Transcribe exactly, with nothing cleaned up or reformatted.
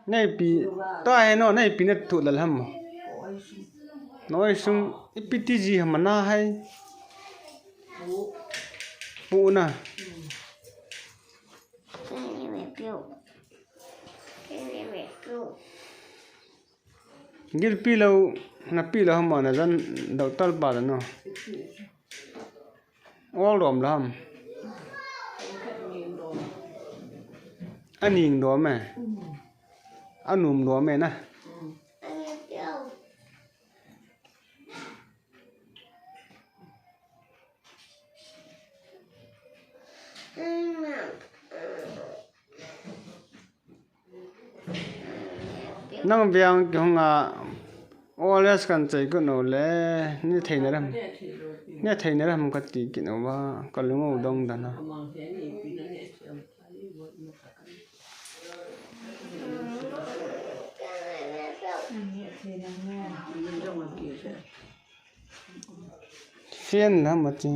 Neipi, ta he no, neipi na tu lal ham. Noi sung, ipi ti ji ham na hai. Pu na. Gilpi lo, na pi lo ham na jan doctor pa lo no. Ol dom lam. Aning dom e. Anum dom e na. Nang veng kihung a, oles kan chei kit u le, ne thei na ram. Ne thei na ram kati kit u va, ka lung u dong dan a. Fian lam ati.